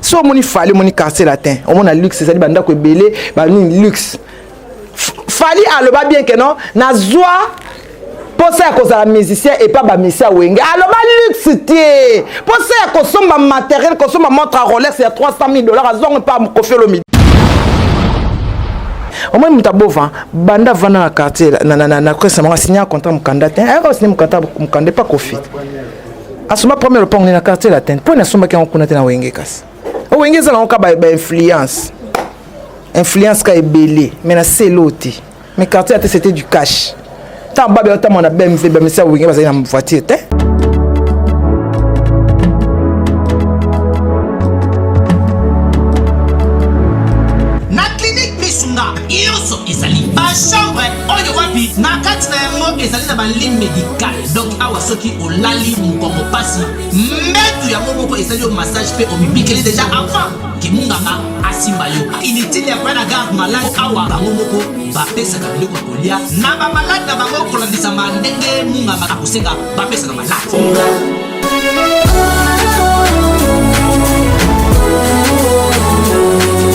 So omoni Fally, omoni Quartier Latin, omona luxe ezali bandako ebele, banini luxe. Fally aloba bien que non, nazwa posa ya kozala musicien epa bamusicien ya Wenge. Aloba luxe te, posa ya kosomba matériel, kosomba montre ya Rolex ya 300 000 $, azwango epa Koffi Olomide. Omoni moto abova banda vanda na quartier na presse na bango, asinya contrat mokanda te, ayaka osigne mokanda, mokanda epa Koffi. Asomba premier lopango na Quartier Latin mpo nasombaki yango kuna te na Wenge. Kasi Wenge eza nango ka bainfluence, influence ka ebele, mais na selo te. Mais Quartier Latin, c'était du cash. Ntango babe otamona na BMW, bamisi ya Wenge bazali na voiture te. Na clinique Misunga nyonso ezali bachambre oyo wapi na kati na yango ezali na balit médical. Donc awa soki olali mokongo pasi, mbetu yango moko esali yo massage mpe omibikeli déjà avant kimunganga asimba yo. Inutile ya koya na garde malade. Awa bango moko bapesaka biloko ya kolia na bamalade na bango kolandisama ndenge munganga akosenga bapesa na malade.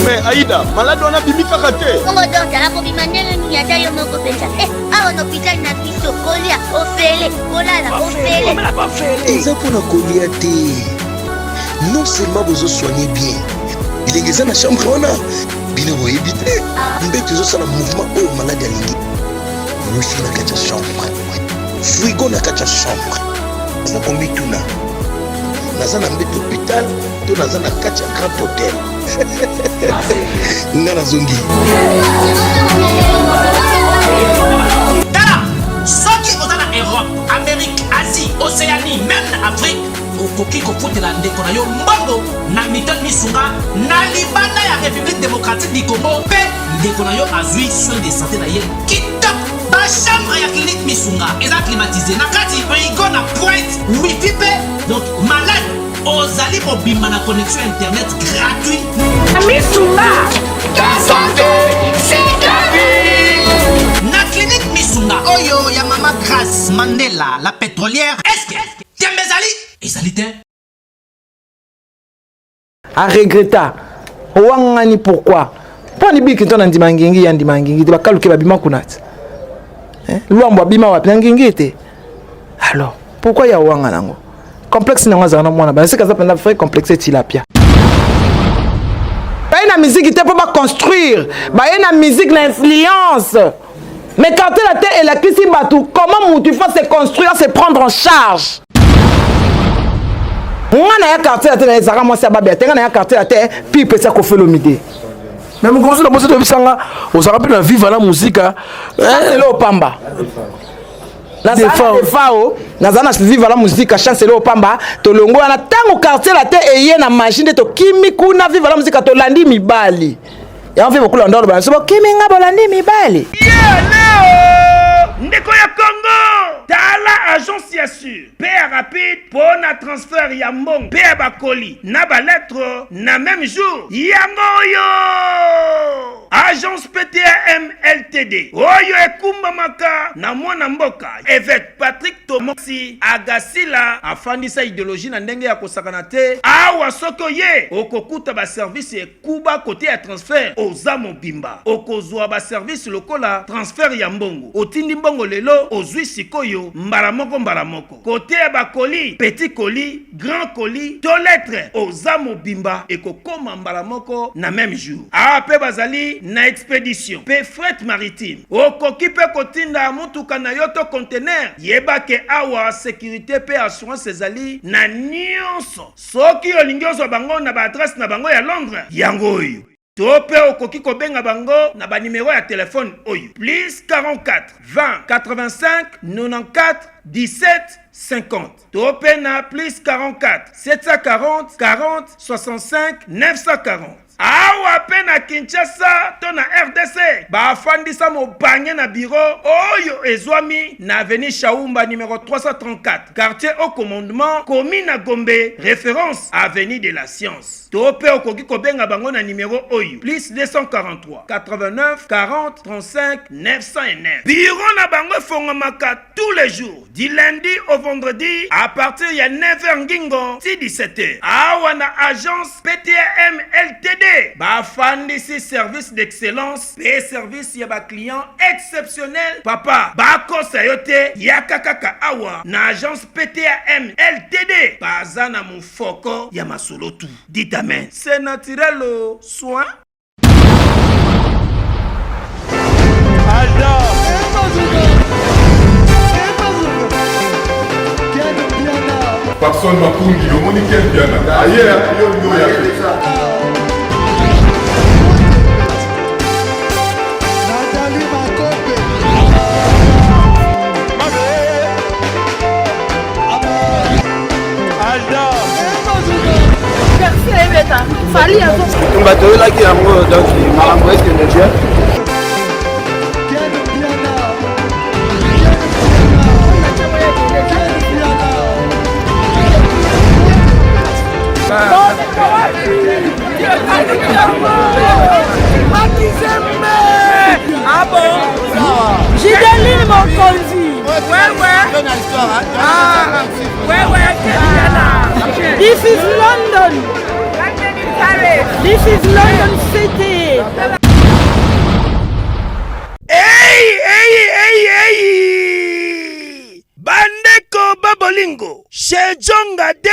Mais Aida, malade wana abimi kaka te. Bongo docteur akobima ndenge nini? Ata yo moko mpenza. Awa na hôpital na biso, kolia ofele, kolala ofele. Eza mpona kolia te. Non seulement bozosoigne bien, bilenge eza na chambre wana, bino boyebi te, mbeto ezosala mouvement oyo malade alingi, wifi na kati ya chambre, frigo na kati ya chambre. Eza komituna: naza na mbeto hôpital to naza na kati ya grand hôtel? Nga nazongi. Tala, soki oza na Europe, Amérique, Asie, Océanie, même na Afrique, okoki kofutela ndeko na yo mbongo na Mitone Misunga na libanda ya République démocratique du Congo, mpe ndeko na yo azwi soin de santé na ye kitoko. Bachambre ya clinique Misunga eza climatisé, na kati frigo na pointe, wifi mpe. Donc malade ozali mobimba na connexion internet gratuit. Misunga, ta santé, c'est ta vie. Na clinique Misunga oyo ya mama Grâce Mandela la pétrolière, est-ce tembe ezali? Ezali te. Aregreta owangani pourquoi? Mpo ani biki to na ndima ngingi ya ndima ngingi te. Bakaluke babima kuna te. Lwambo abima wapi? Na ngingi te. Alors pourquoi ya owanga nango complexe nango? Azala na mwana bana sika, aza mpenza vrai complexe. Tilapia baye na musique te mpo baconstruire, baye na musique na influence. Mais Quartier Latin elakisi bato comment mutu il faut se construire, se prendre en charge. Nga na ya Quartier Latin na ezalaka mwasi ya babia te. Nga na ya Quartier Latin pipe esa Koffi Olomide. Mais mokonzi na boso toyebisanga ozalaka mpe na Viva la Musica. Chancelo Opamba, nazala Defao, naza na Viva la Musica. Chancelo Opamba, tolongo wana. Ntango Quartier Latin eye na magie nde tokimi kuna Viva la Musica, tolandi mibali yango mpe bokula ndolo bana so bokimi nga bolandi mibali. Leo ndeko ya Congo, tala agence ya sur mpe ya rapide mpo na transfert ya mbongo mpe ya bakoli na balettre na même jour. Yango oyo agence PTAM Ltd oyo ekumbamaka na mwana mboka évêque Patrick Tomosi Agasila, afandisa idéologie na ndenge ya kosakana te. Awa soki oye, okokuta baservice ekuba. Kote ya transfert, oza mobimba, okozwa baservice lokola transfert ya mbongo. Otindi mbongo lelo, ozwi sikoyo mbala moko mbala moko. Kote ya bakoli, petit colis, grand colis to lettre, oza mobimba, ekokoma mbala moko na même jour. Awa mpe bazali na expédition mpe fret maritime. Okoki mpe kotinda motuka na yo to conteneur. Yeba ke awa sécurité mpe assurance ezali na nyonso. Soki olingi ozwa bango na baadresse na bango ya Londres, yango oyo, to mpe okoki kobenga bango na banimero ya telefone oyo: plus 44 20 85 94 17 50, to mpe na plus 44 740 40 65 940. Awa pe na Kinshasa to na rdc, bafandisa mobange na bureau oyo ezwami na avenue Shaumba numero 334, quartier Haut Commandement, commune ya Gombe, reference avenue de la Science. To pe okoki kobenga bango na numero oyo, plus 243 89 40 35 909. Bureau na bango efongwamaka tous les jours du lundi au vendredi à partir ya 9h ngingo ti 17h. Awa na agence PTAM LTD bafandisi service d'excellence pe service ya ba clients exceptionnel. Papa, bakosa yo te, yaka kaka awa na agence PTAM LTD, baza na mofoko ya masolo tout. Dites amen. C'est naturel au soin. Papson Makungi, omoni Ken Mpiana aye yo olingi oya te. Bitumba toyelaki yango donc makambo ekende bien. Ah bon Gideline Mokonzi. Ouais, ouais. Ah, ouais, ouais. This is London. This is London City. Hey, hey, hey, hey! Bandeko babolingo, chez Djonga de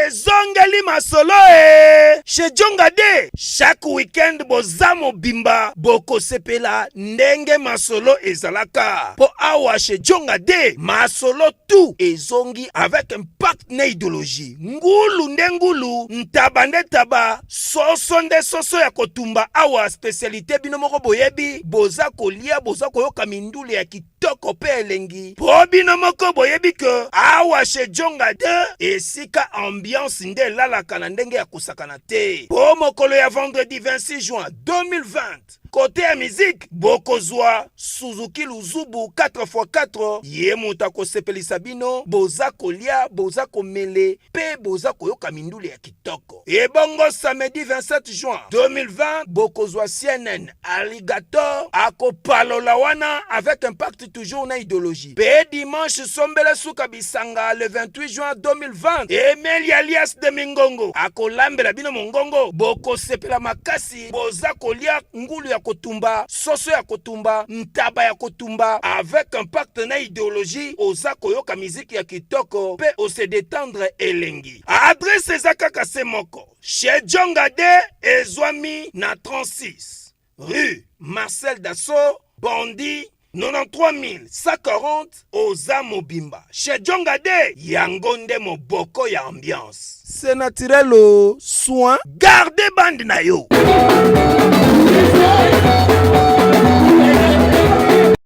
ezongeli masolo e. Chez Djonga de, chaque week-end boza mobimba bokosepela ndenge masolo ezalaka. Po awa chez Djonga de, masolo tout ezongi avec impact na idéologie. Ngulu nde ngulu, ntaba nde taba, soso nde soso ya kotumba awa spécialité bino moko boyebi, boza kolia, boza koyoka mindule ya kitoko pe elengi. Po bino moko boyebi ke awa chez Djonga 2 esika ambiance nde elalaka na ndenge ya kosakana te. Po mokolo ya vendredi 26 juin 2020, Kote ya musique bokozwa Suzuki Luzubu 4x4, ye moto akosepelisa bino, boza kolia, boza komele pe boza koyoka mindule ya kitoko. Ebongo samedi 27 juin 2020 bokozwa CNN Alligator akopalola wana avec impact toujours na idéologie. Pe dimanche sombele suka bisanga le 28 juin 2020 Emelia alias de Mingongo akolambela bino mongongo, bokosepela makasi. Boza kolia ngulu ya kotumba, soso ya kotumba, ntaba ya kotumba avec impact na ideologie, oza koyoka miziki ya kitoko pe o se detendre elengi. Adresse eza kaka se moko, chez Djonga de ezwami na 36 rue Marcel Dassault, Bondy 93140 oza mobimba chez Djonga de yango nde moboko ya ambiance. C'est naturel au soin. Garde bande na yo.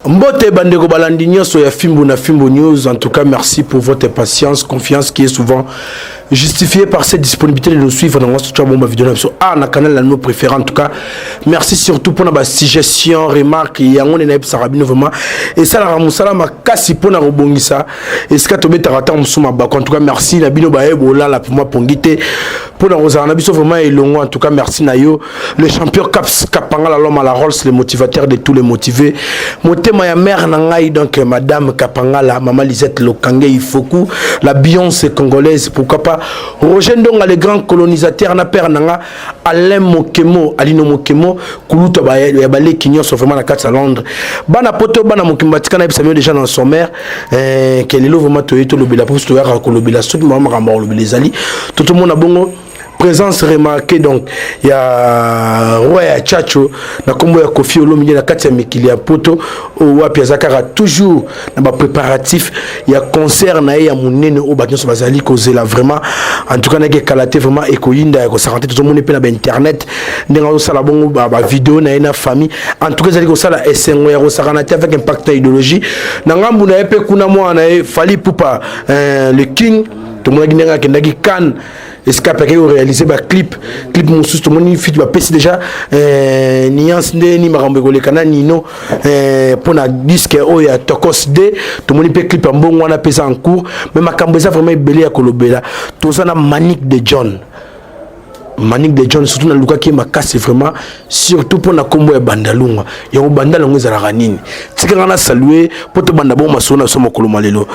Mbote bandeko balandi nyonso ya Fimbu na Fimbu News. En tout cas, merci pour votre patience, confiance qui est souvent justifiée par cette disponibilité de nous suivre dans notre bomba vidéo na biso. Ah, na canal na nos préférés en tout cas. Merci surtout pour ba suggestions, remarques yango na yebisaka bino vraiment. Et ça la musala makasi pona kobongisa. Esika tobetaka ata mosusu mabako. En tout cas, merci na bino baye bolala pour moi pongi te. Pona kozala na biso vraiment elongo. En tout cas, merci na yo. Le champion Caps Kapangala l'homme à la Rolls, le motivateur de tous les motivés. Motema ya mère na ngai donc madame Kapangala, maman Lisette Lokange Ifoku, la Beyoncé congolaise, pourquoi pas Roger Ndonga le grand colonisateur na père nanga Alain Mokemo, Alino Mokemo, kulutu ba ya baleki nyonso vraiment na kati ya Londres. Bana poto bana mokimba tika na yebisa bino déjà dans sommaire eh, que lelo vraiment toye tolobela po toyaka kolobela soki mama makambo ya kolobela ezali totomona bongo présence remarquée donc ya roi ya Tchatcho na kombo ya Koffi Olomide na kati ya mikili ya poto oyo wapi aza kaka toujours na ba préparatifs ya concert na ye ya monene oyo bato nyonso bazali kozela vraiment. En tout cas nayeke ekala te vraiment ekoyinda ya kosaka te, tozomoni mpe na ba internet ndenge azosala bongo ba, ba video na ye na famille. En tout cas ezali kosala esengo ya kosakana te avec impact ya idéologie na ngambu na ye mpe kuna mwana na ye Fally Ipupa le King, tomonaki ndenge akendaki Cannes. Esika mpe akei koréalise baclip, clip mosusu tomoni fiti bapesi déjà eh, nuance nde ni makambo ekoleka na nino eh, mpo na disque oyo ya Tokos D. Tomoni mpe clip ya mbongo wana mpe eza en cours, mais makambo eza vraiment ebele ya kolobela. Toza na Manique de John. Manique de John, surtout nalukaki ye makasi vraiment, surtout mpo na nkombo ya Bandalungwa. Yango Bandalungwa ezalaka nini? Tikanga na salue mpo tobanda bongo masolo na biso mokolo ma lelo.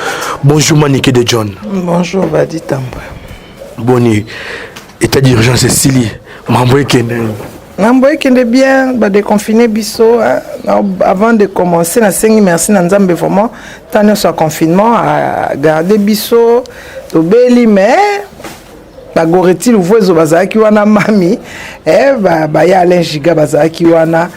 Bonjour Manique de John. Bonjour Badi Tambwe. Boni état d'urgence esili, mambo ekende? Mambo ekende bien, badéconfine biso. Avant de commencer, nasengi merci na Nzambe vraiment. Ntango nyonso ya confinement agarde biso, tobeli, mais bagoreti Luvuezo bazalaki wana, mami eh, baya Alain Giga bazalaki wana,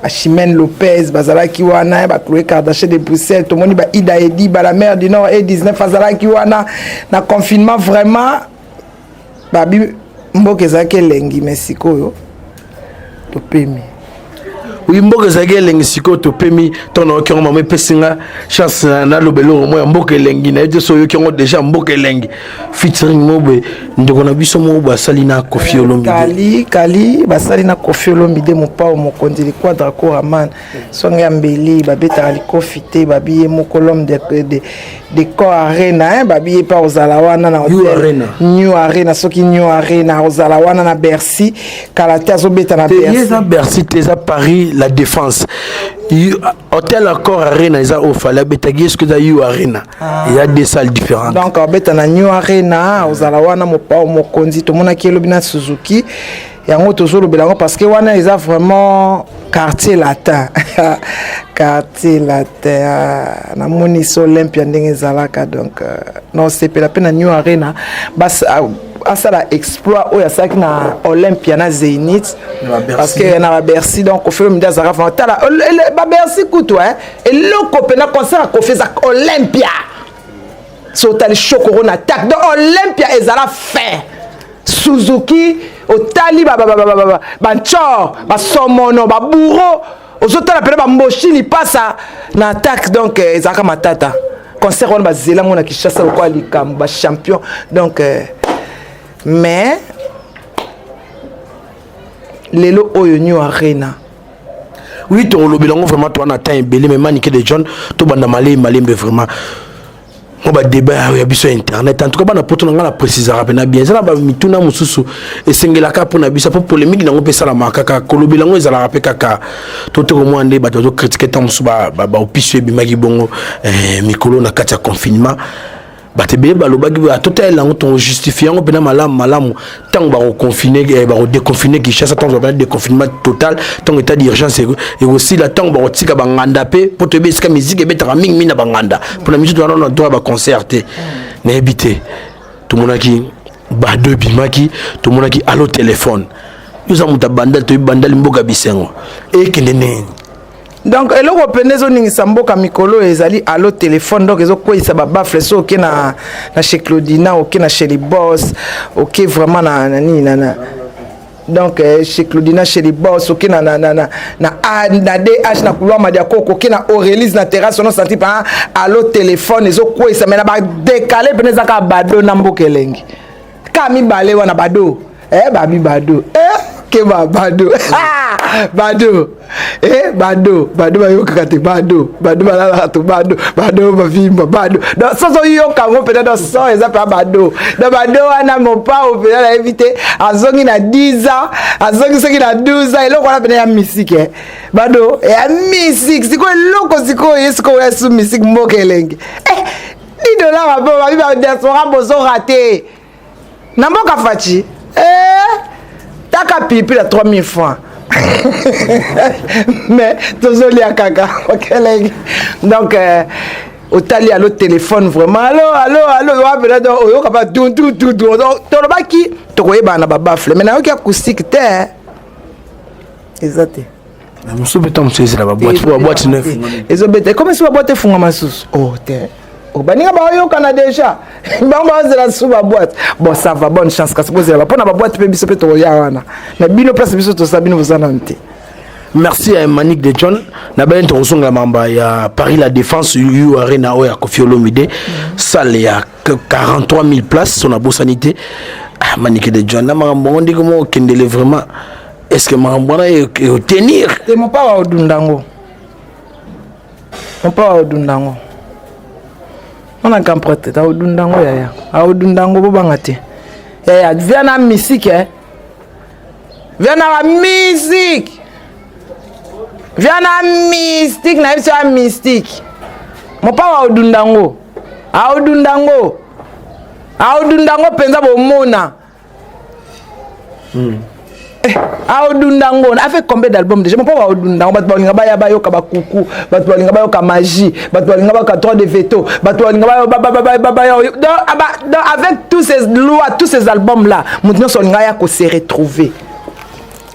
bachimène Lopez bazalaki wana, bachloé Kardashian de Bruxelles, tomoni baida Ediba, la mère du Nord e 19 azalaki wana na confinement. Vraiment babi mboka ezalaki elengi, mais sikoyo topemi. Oui, mboka ezalaki elengi, sikoyo topemi. Ntango nayoki yango, mama epesi nga chance naloba eloko mo ya mboka elengi. Nayebi te so oyoki yango déjà, mboka elengi featuring mo boye, ndeko na biso moko boye asali na Kofi Olomide. Kali kali basali na Kofi Olomide, mopao mokonzi liquadra koraman songe ya mbeli babetaka likofi te. Babi ye moko l'homme de Accor Arena, hein, babi ye mpe ozala wana na New Arena. New Arena, soki New Arena ozala wana na Bercy kala te, azobeta na Te, ye Bercy. Eza Bercy te, eza Paris La Défense. Hôtel Accor Arena eza oyo Fally abetaki ye, soki eza U Arena, eza deux salles différentes. Donc abeta na New Arena, ozala wana mopao mokonzi. Tomonaki elobi na Suzuki, yango tozolobela yango parce que wana eza vraiment Quartier Latin, Quartier Latin. Ah, namoni so Olympia ndenge ezalaka. Donc naosepela mpe na New Arena ah, asala exploit oyo asalaki na Olympia na Zénith. Na ba Bercy. Parce que na babercy, donc Kofi Olomide azalaka vraiment, tala babercy kutu, hein, eloko mpena concert ya Kofi eza Olympia. So otali Chokoro na attaque, donc Olympia ezala fin Suzuki, otali bancor, basomono, babourreau, ozotala mpena bamboshi lipasa na attaque. Donc ezalaka matata concert wana, bazela ngo na Kinshasa lokola likambo bachampion. Donc mais lelo oyo New Arena. Oui, tokolobela yango vraiment, toa na temps ebele. Mais Manike de John, tobanda malei malembe vraiment mo badébat ya biso ya internet. En tout cas bana poto na ngai na précisaka mpena bien, eza na bamituna mosusu esengelaka mpona biso, mpo polémique nango mpe esalamaka kaka, kolobela yango ezalaka mpe kaka to te. Komona nde bato bazocritiquer ntango mosusu baopiso ebimaki bongo mikolo na kati ya confinement, bato ebele balobaki totalela yango, tojustifie yango mpena malamu malamu ntango bakoconfine, bakodéconfine Kinshasa, ntango bana déconfinement total, ntango état d'urgence ekosila, ntango bakotika banganda mpe, mpo toyebi esika musique ebetaka mingimingi na banganda. Mpona misu towana na droit ya baconcert te, nayebi te. Tomonaki bado ebimaki, tomonaki allo téléphone. Yo oza moto ya Bandali, toyebi Bandali mboka bisengo, ekende ndenge? Donc eloko pene ezoningisa mboka mikolo oyo ezali allo téléphone. Donc ezokweyisa babaffle. So oke na chez Claudina, oke na chez Libos, oke vraiment na nini na donc chez Claudina, chez Libos, oke na A, na DH, na couloir Madiakoko, oke na Aurélise na terrasse, ono senti pa allo téléphone ezokweyisa. Mais na badécalé pene eza kaka bado na mboka elengi ka mibale wana, bado babi bado keba bado bado bado bado bayokaka te, bado bado balalaka to bado bado bavimba bado. Donc soso oyoka yango mpenza, donc son eza mpenza bado. Donc bado wana mopao mpenza nayebi te, azongi na 10 ans, azongi soki na 12 ans. Eloko wana mpenza ya misike, bado ya misike. Sikoyo eloko sikoyo ye sikoyo ya su misike mboka elenge 10 $, mpo babi badiaspora bozo rate na mboka faci taka pilipili ya 3000 francs, mais tozolia kaka okelenge. Donc otali allo téléphone vraiment, allo allo allo wapena, donc oyoka ba tuntututu. Tolobaki tokoyebana na babaffle, mais nayoki acoustique te, eza te. Mosusu mpe ntango mosusu ezela baboîte, po baboîte neuf. Ezobeta, ekomi si baboîte efungama lisusu. Oh te, oh, baninga baoyokana déjà, bango baozela su baboîte. Bon, ça va, bonne chance. Kasi bozela mpona baboîte mpe biso mpe tokoya wana, mais bino place biso tosala, bino boza nanu te. Merci à Manick de John. Na ben tozonga mamba ya Paris la Défense U Arena oyo ya Koffi Olomide. Salle ya 43 000 places son abosani te. Ah, Manick de John na makambo yango ndenge moko okendele vraiment. Est-ce que makambo wana ekotenir? Te mopawa odunda yango. Mopawa odunda yango. Wana grand prêtre aodunda yango yaya. Aodunda yango bobanga te. Yaya via na mystique eh. Via na musique. Via na mystique na biso ya mystique. Mopawa aodunda yango. Aodunda yango. Aodunda yango mpenza bomona. Eh, aodunda yango a fait combien d'albums déjà mopo aodunda yango bato balinga baya bayoka bakuku bato balinga bayoka magie bato balinga bayoka droit de veto bato balinga baya donc avec tous ces lois, tous ces albums là, moto nyonso alinga aya kose retrouver.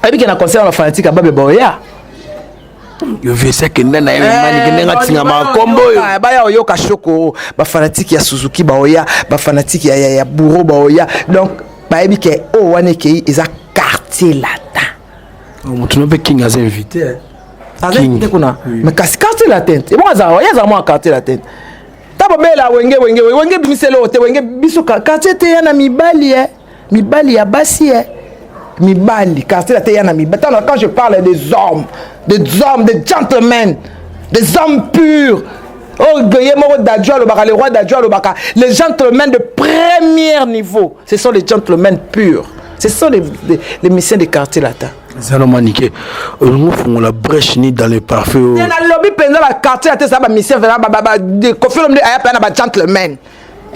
Ayebi ke na concert na bafanatique ababe baoya. Yo vese akenda na ye Manike ndenge atingama nkombo oyo. Baya oyoka shoko, bafanatike ya Suzuki baoya, bafanatike ya, ya, ya bourreau baoya. Donc bayebi ke oyo wana ekei eza Quartier Latin. Motu no mpe King aza invité. Aza invité kuna, mais kasi Quartier Latin ebongo azala ye, azala mwa Quartier Latin. Ta bobela Wenge, Wenge, Wenge bimiselo oyo te. Wenge biso quartier te ya na mibali e mibali ya basi e mibali. Quartier Latin ya na mibali. Tana, quand je parle des hommes, des hommes, des gentlemen, des hommes purs, oh, ye moko Dadju alobaka, le roi Dadju alobaka, les gentlemen de premier niveau, ce sont les gentlemen purs, ce sont les musiciens de Quartier Latin. Zala Manike, olingo fongola brèche ni dans le parfait oyo. Te, nalobi mpenza baquartier te eza bamusicien, Koffi Olomide aya mpenza na bagentleman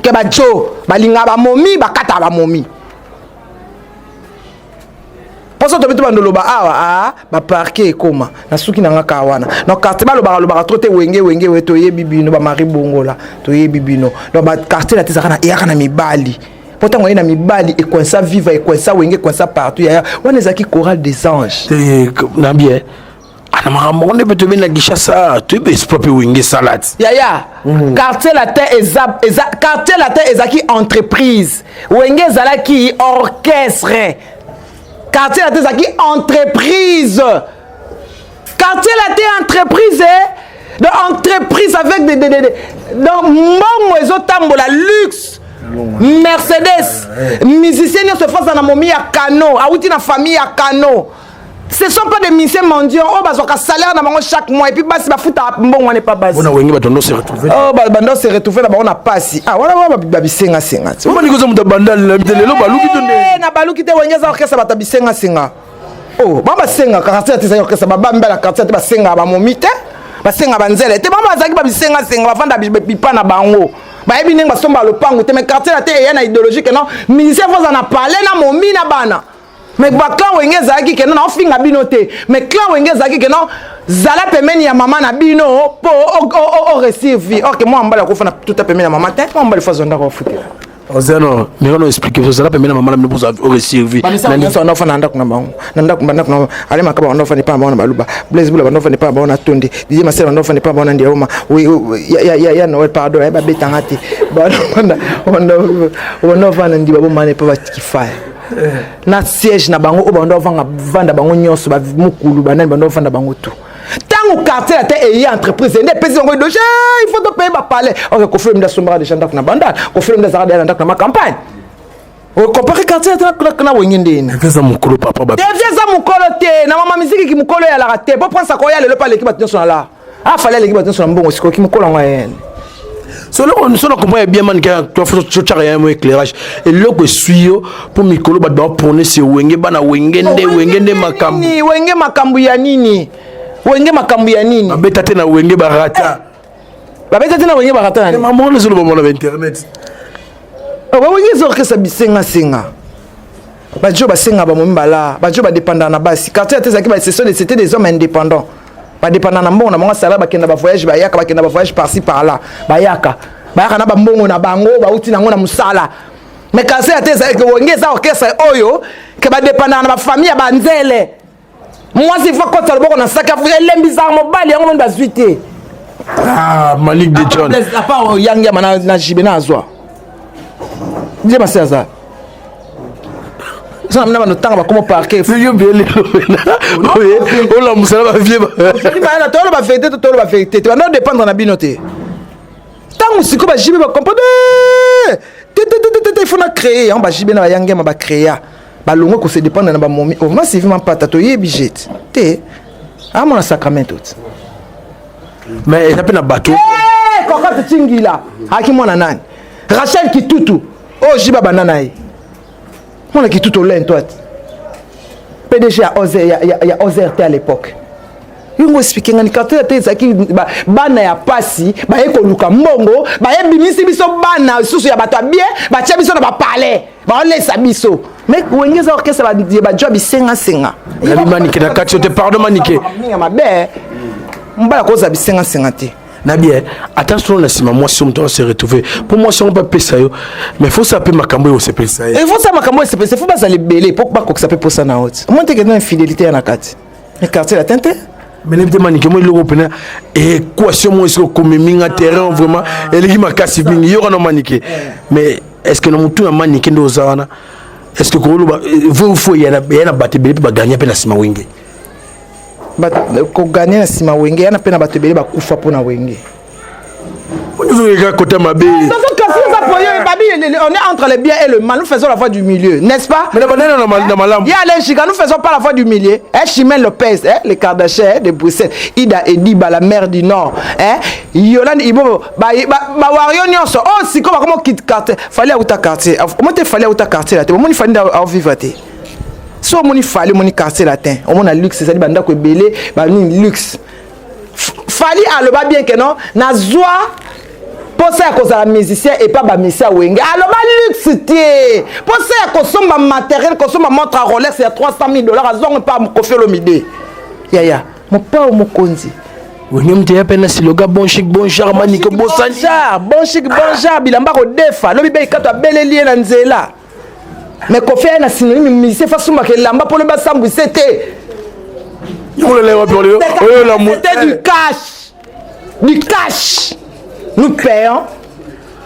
ke bajo balingaka bamomi, bakataka bamomi. Mposo tobi to bando loba awa a baparke ekoma na suki na nga kaka wana. Donc quartier balobaka lobaka trop te. Wenge, Wenge we, toyebi bino, bamari bongola, toyebi bino. Donc baquartier na te ezalaka na eyaka na mibali, mpo ntango ye na mibali ekwensa Viva, ekwensa Wenge, ekwensa partout. Yaya wana ezalaki chorale des anges. Te na bien ana makambo ngo nde mpe toyebi na Kinshasa, toyebi esprit mpe Wenge esala ti. Yaya, Quartier Latin eza Quartier Latin ezalaki entreprise, Wenge ezalaki orchestre. Quartier Latin ezalaki entreprise, Quartier Latin entreprise, eh? Donc entreprise avec des donc mbongo ezotambola, luxe, Mercedes, musicien nyonso efasa na momi ya kano, awuti na famille ya kano. Ce sont pas des musiciens mendiants oyo bazwaka salaire na bango chaque mois et puis basi bafutaka mbongo wana epa basi. Mpona Wenge bato ndo se retrouve. Oh, bando se retrouve na bango na pasi. Ah, wana wana babisengasenga ti. Manike oza moto abandali te, lelo baluki to nde? Eh, na baluki te. Wenge eza orchestre bato bisengasenga. Oh, bango basengaka. Quartier te ezali orchestre babambela. Quartier te basengaka bamomi te, basengaka banzele te. Bango bazalaki babisengasenga, bavanda bipa na bango, bayebi ndenge basomba lopango te. Mais Quartier na te eya na idéologie ke non, musicien foza na palais na momi na bana. Mais baclan Wenge ezalaki ke non, naofinga bino te, mais clan Wenge ezalaki ke non, zala pembeni ya mama na bino mpo oréussir vie. Or ke mwa mobali akufa na tuta pembeni ya mama te. Mwa mobali fo azwa ndako afutela. Ozano mikano explique, ozala pembeni na mama na bino mpo oréussir vie. Nyonso banda ofanda na ndako na bango, na ndako, bandako na ale makaba, banda ofanda epa na bango na baluba. Blaise Bula banda ofanda epa na bango na Tonde. Didier Masela banda ofanda epa na bango na Ndiaoma ya Noel, pardon, ya babetanga te. Banda ofanda na Ndiba bomana epa bakifaya na siège na bango oyo banda ovanga vanda bango nyonso, bamokulu banani banda ovanda bango tout. Ntango Quartier ya te eye entreprise nde epesi bango idéologie, il faut topaye bapalais. Ok, Koffi Olomide asombaka déjà ndako na Bandal. Koffi Olomide azalaka deya na ndako na macampagne. Okompare quartier na Wenge ndeni? Eza mokolo papa. Te, vie eza mokolo te. Na mama misiki mokolo eyalaka te po prince akoya lelo mpe aleki bato nyonso na la afali, aleki bato nyonso na mbongo. Sikoki mokolo yango ayene. Soloko so na comprendre bien, Manike, totyaka ya mo éclairage. Eloko eswi yo mpo mikolo bato baprone se Wenge, bana Wenge nde Wenge nde makambo. Wenge makambo ya nini? Wenge makambo ya nini? Babeta te na Wenge, barata. Babeta te na Wenge, barata. Na mama wana ezoloba mona bainternet. Wenge eza orchestre bisengasenga. Bajo basenga bamomi bala, bajo badépendant na basi. Quartier te ezalaki basession, c'était des hommes indépendants, badépendant na mbongo na bango asala. Bakenda bavoyage, bayaka, bakenda bavoyage par-ci par-là, bayaka, bayaka na bambongo na bango bauti nango na mosala. Mais quartier te ezalaki, Wenge eza orchestre oyo ke badépendaka na bafamille ya banzele. Mwasi fa kotisa loboko na saki, elembisaka mobali yango moni bazwi te. Ah, Malik de John. À part yangiama na jibe na azwa nde masi aza. So na bano tanga bakoma parquet. Yo bien lelo. Ola musala ba vieux. Ba tolo ba vérité tolo ba vérité. Ba no dépendre na bino te. Tango siko ba JB ba comprendre. Te te te te te il faut na créer yango ba JB na ba yangema ba créer. Ba longo ko se dépendre na ba momi. Oh ma Sylvie Mampata to yebi jet. Te. Amona sacramento. Mais eza mpe na bato. Eh, Cocotte Tsingila. Aki mwana nani? Rachel Kitutu. Oh JB banda na ye. Mwana Kitutu olin toi. PDG ya Ozer ya, ya, ya Ozer te à l'époque. Yongo expliquer ngani quartier te ezalaki bana ya pasi baye koluka mbongo baye bimisi biso bana susu ya bato ya bien batia biso na ba palais baolesa biso mais wenge eza orchestre ya bajwa bisengasenga. Nabi manike na kati yo te pardon manike. Minga mabe mobala kozala bisengasenga te. Na bien ata solo na nsima mwasi moto se retrouver mpo mwasi yango mpe apesa yo mais faut sa mpe makambo oyo osepelisa ye. Il faut sa makambo oyo osepelisa, faut bazala ebele mpo bakokisa mpe posa na yo ti. Omoni te ke infidélité ya na kati mais quartier latin te. Mais nayebi te manike moi eloko mpena équation moko esika okomemi nga terrain vraiment eleki makasi mingi yoka na manike. Mais est ce que na motu ya manike nde oza wana est ce que koloba vrai ou faux ya na bato ebele mpe bagagna mpe na nsima wenge? Koganye na nsima wenge yana mpe na bato ebele bakufa mpo na wenge. Ozongeka kota mabe. On est entre le bien et le mal, nous faisons la voie du milieu, n'est-ce pas? Mais na malamu. Ya Alain Chica, nous faisons pas la voie du milieu. Eh, Chimène Lopez, eh, les Kardashian eh, de Bruxelles, Ida Ediba, la mère du Nord, eh, Yolande Ibobo, ba ba ba wario nyonso. Oh, siko ba comment quitte quartier, fallait outa quartier. Comment te fallait outa quartier là? Moni fallait à vivre te. So moni fallait moni quartier latin. Omona luxe, ezali ba ndako ebele, ba nini luxe. Fally aloba bien que non, na zwa posa ya kozala musicien et pas ba musicien wenge. Aloba luxe te. Posa ya kosomba matériel, kosomba montre à Rolex ya 300 000 dollars azongo pa Koffi Olomide. Yaya, mopao mokonzi. Wenge mte ya pena siloga bon chic bon genre manike bosani. Bon chic bon genre bilamba ko defa, lobi be ikato abeleli ye na nzela. Mais Koffi aye na synonyme musicien fa sumbaka elamba mpo lobi asambwise te. C'était du cash. Du cash. Nous payons.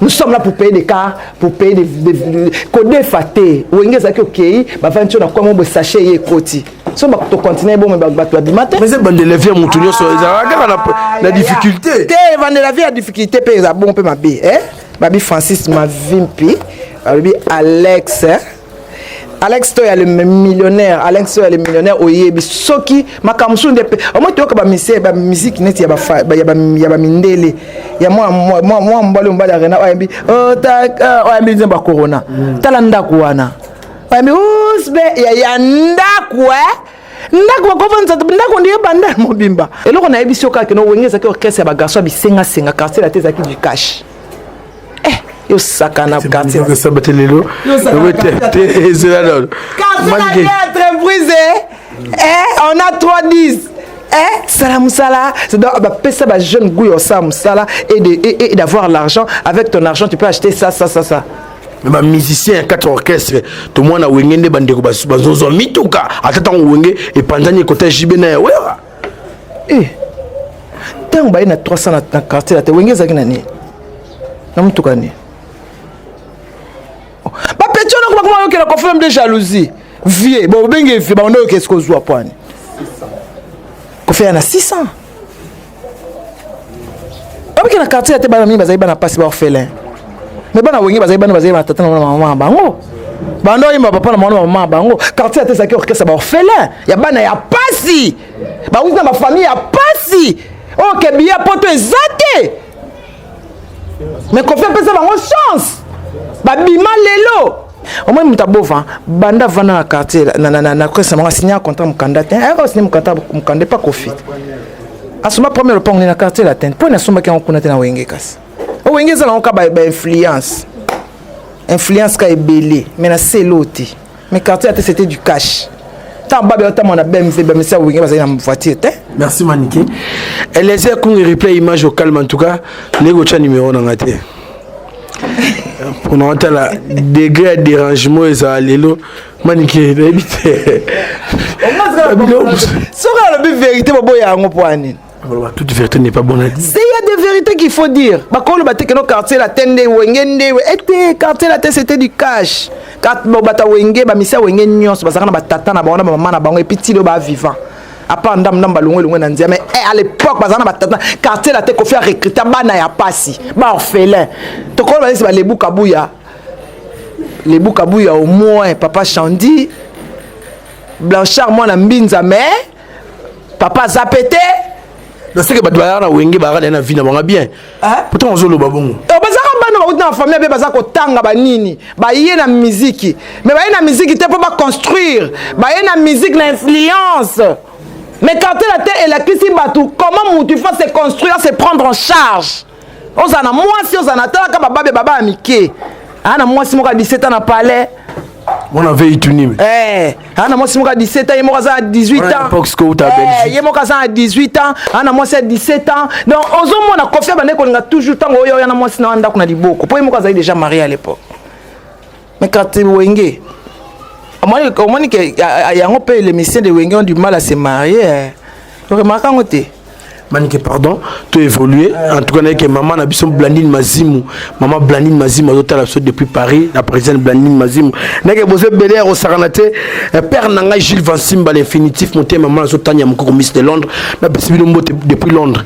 Nous sommes là pour payer des cars, pour payer des kodefa te. Wenge ezalaki okei, bavandi na kwa mo sachet ye ekoti. So ba to continuer bon mais bato babima te. Mais c'est bande la vie ya mutu nyonso ezalaka kaka na difficulté. Te bande la vie ya difficulté pe eza bon pe mabe, eh? Babi Francis Mavimpi, babi Alex, eh? Alex to ya le millionnaire, Alex to ya le millionnaire oyebi soki makambo mosusu nde pe omoi toyoka ba musicien ba musique neti ya ba ya ba ya ba mindele ya mwa mwa mwa mobali mobali ya Rena oyambi oh ta oyambi nzembo ya corona tala ndako wana oyambi usbe ya ya ndako eh ndako bakofandisa ndako nde ebanda mobimba eloko nayebisi yo kaka no wenge ezalaki orchestre ya ba garçon ya bisengasenga quartier la te ezalaki du cash. Eh, yo sakana quartier. Yo sabate lelo. Yo te te ezela nano. Quartier entreprise. Eh, on a 3 10. Eh, sala musala, c'est donc bah pesa ba jeune goût ça musala et de et, et d'avoir l'argent avec ton argent tu peux acheter ça ça ça ça. Mais ba musicien ya quatre orchestre to mwana wenge nde bandeko bazozwa mituka ata ntango wenge epanzani ekota JB na ya wera. Eh, ntango baye na 300 na quartier la te wenge ezalaki na nini na motuka nini bapeti wana bakoma yokela kofilme de jalousie vie bon obenge vie bango nde esiko ozwa pwani kofia na 600 babiki na quartier ya te bana mingi bazali bana mpasi baorphelin mais bana wenge bazali bana bazali batata na mama na bango bando oyemba papa na mama na mama na bango quartier ya te ezalaki orchestre baorphelin ya bana ya pasi bawuti na bafamille ya pasi oyo ke biya poto eza te mais Koffi apesa bango chance babima lelo omoni moto abova banda avanda na quartier na presse bango asinya contrat mokanda te ayaka asinya mokanda mokanda epa Koffi asomba premier lopango na quartier latin mpo na asombaki yango kuna te na wenge kasi o wenge eza nango ka ba influence influence ka ebele mais na selo te mais quartier te c'était du cash ntango babe otambola na BMW bamisa wenge bazali na voiture te. Merci Manike. Eliezer Kungi replay image au calme en tout cas ndenge otya numéro na nga te mpona otala degré ya dérangement ezala lelo Manike nayebi te soki alobi vérité boboya yango mpo ya nini? Toute vérité n'est pas bonne à dire. Il y a des vérités qu'il faut dire. Bakolo bate que no quartier la tende wenge nde ete quartier la c'était du cash. Kat bata wenge ba misia wenge nyonso bazaka na batata na bango na ba mama na bango et puis tilo ba vivant. À part ndam ndam balongwe longwe na nzia mais eh, à l'époque bazaka na batata quartier la te Koffi a recruter bana ya pasi, ba orphelin. Tokolo ba ba lebu kabuya. Lebu kabuya au moins papa Chandi Blanchard mwana mbinza mais papa aza pete naseke bato bayaka na wenge bayaka na vie na bango bien pourtant ozoloba bongo bazaka bana bauti na famille mpe baza kotanga banini baye na miziki mais baye na miziki te mpo baconstruire baye na musique na influence. Mais quartier la te elakisi bato comment mutu il faut se construire, se prendre en charge. Ozala na mwasi, ozala na talaka bababe baba ya mike aa na mwasi moko ya 17 ans na palais. Wana veille tunime. Eh, aa na mwasi moko ya 17 ans, ye moko aza na 18 ans. Eh, ye moko aza na 18 ans, aa na mwasi ya 17 ans. Donc ozomona Koffi abandaki kolinga toujours ntango oyo oya na mwasi na wa ndako na liboko mpo ye moko azali déjà marié à l'époque. Mais quartier wenge omoni ke yango mpe les musiciens de wenge ont du mal à se marier. Oremarka yango te? Manike, pardon, to évoluer. En tout cas, naye maman na biso Blandine Mazimu, maman Blandine Mazimu azotala biso depuis Paris, la présidente Blandine Mazimu. Naye bozo ebele ya kosakana te. Père na ngai Gilles Vansimba l'infinitif, motema mama azotanya mokoko Miss de Londres. Napesi bino mbote depuis Londres.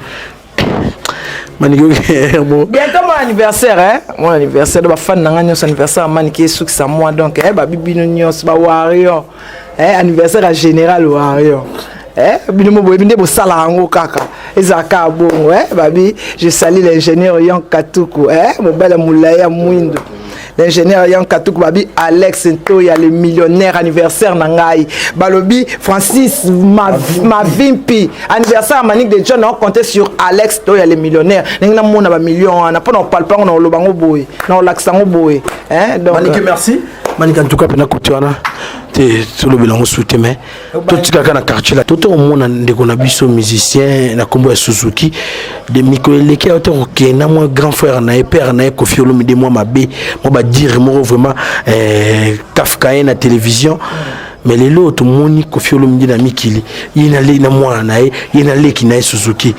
Manike. Bon. Bientôt mon anniversaire, hein? Mon anniversaire, ba fan na nga nyonso, anniversaire Manike esukisa moi donc, eh, babi bino nyonso, ba warrior. Eh, anniversaire ya général warrior. Eh, bino mo boyebi nde bosala yango kaka ezalaka bongo. Eh, babi je salue l'ingénieur Yan Katuku, eh, mobali ya molai ya mwindu, l'ingénieur Yan Katuku. Babi Alex Ntoya le millionnaire, anniversaire na ngai. Balobi Francis Mavimpi, anniversaire ya Manique de John, na compter sur Alex Ntoya le millionnaire. Ndenge namona bamillion wana mpo na opalpa yango, na oloba yango boye, na olakisa yango boye. Eh, donc, Manike, merci Manike. En tout cas mpena kote wana te tolobela yango su te, mais totikaka na quartier la toto komona ndeko na biso musicien na nkombo ya Suzuki de mikolo eleki ayo te kokenda mwa grand frère na ye, père na ye Koffi Olomide, mwa mabe, mwa badire moko vraiment kafkaye na télévision. Mais lelo tomoni Koffi Olomide na mikili, ye na mwana na ye, ye na leki na ye Suzuki.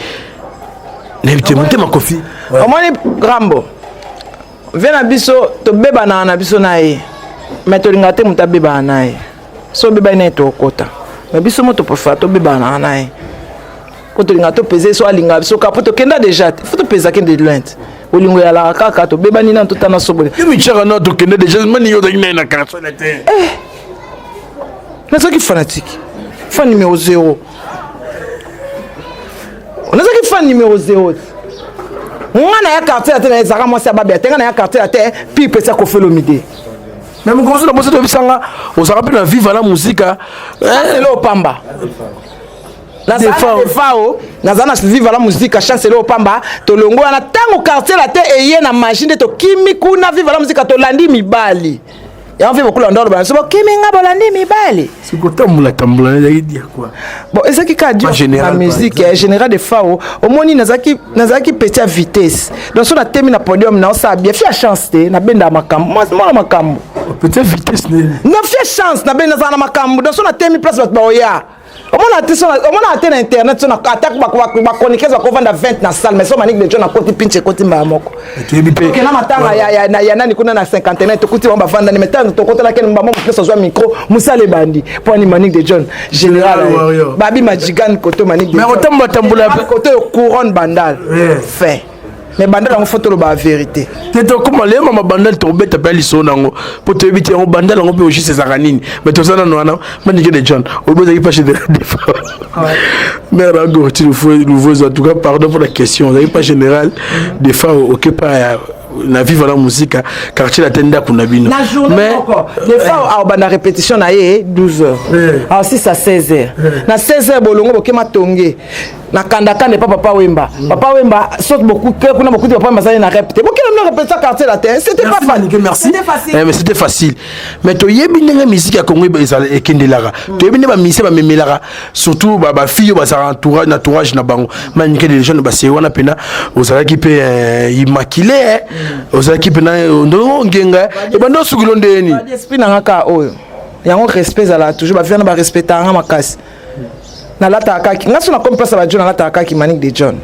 Nayebi te motema Koffi. Omoni Rambo ve na biso, tobebanaka na biso na ye, mais tolingaka te moto abebana na ye. So obebani na ye, tokota, mais biso mo topréféra tobebanaka na ye mpo tolingaka topese so alingaka biso kaka mpo tokenda déjà te. Fo topesa kende loin te, bolingo eyalaka kaka tobebani nano totana sobole. Yo mitiaka na tokende déjà mani, yo ozalaki naye na quartier na te? Nazalaki fanatique, fan numéro 0. Nazalaki fan numéro 0. Nga na ya quartier te, na ezalaka mwasi ya babia te. Nga na ya quartier te pi pesa Koffi Olomide. Mais mokonzi na boso toyebisanga ozalaka mpe na viva na muzika. Chancelo Opamba, nazala Defao, naza na viva la muzika. Chancelo Opamba, tolongo wana ntango quartier la te eye na magie nde tokimi kuna viva la muzika, tolandi mibali yango mpe bokula ndo aloba biso bokimi nga bolandi mibali. Sikotambola tambola ezalaki dire quoi? Bon, ezalaki kaka na musique ya général Defao. Omoni, nazalaki petit ya vitesse, donc so natemi na podium naosala bien. Fia chance te, nabendaka makambo mwana makambo. Petit vitesse? Na fia chance, nabe nazala na makambo, donc so natemi place bato baoya. Omona te, omona te na internet so ata bachroniqueuse bakovanda 20 na salle, mais so Manique de John akoti, pinche ekoti mbala moko. Tokenda matanga ya nani kuna na 51, tokuti bango bavandani, mais ntango tokotalaki bango, moto nyonso azwa micro, mosala ebandi mpo ani Manique de John général. Babi Majigan koto Manique. Otambola tambola. Koto oyo couronne Bandal fin, mais Bandal yango fo toloba vérité. Te, tokóma leyema ma Bandal, tokobeta mpe lisolo nango mpo toyebi te yango Bandal yango mpe ogis ezalaka nini. Mais toza nano wana. Manike de John, olobi ozalaki pas général Defao, mère na Gorti Louvozo. En tout cas, pardon pour la question, ozalaki pas général Defao okepa na viva la musique quartier la te, ndako na bino? Na journée moko, Defao aobanda répétition na ye 12 heures, alors 6 à 16 heures. Na 16 heures bolongo bokema tonge na kandakanda epa Papa Wemba. Papa Wemba soki kuna bokuti Papa Wemba azali na rep te, bokende mino répétition quartier la te. C'était pas facile. Merci. C'était facile. Eh, mais c'était facile, mais toyebi ndenge musique ya Congo ekendelaka, toyebi nde bamusicien bamemelaka, surtout bafille oyo bazalaka na entourage na bango. Manike de jeune baseye wana mpena ozalaki mpe immaculé, ozalaki mpena ndongo ngenga ebanda osukilo ndeni. Esprit nanga kaka oyo yango, respect ezalaka toujours. Bavie wana barespectaka nga makasi. Nalataka kaki nga so nakomi place ya bajo, nalataka kaki Manique de John.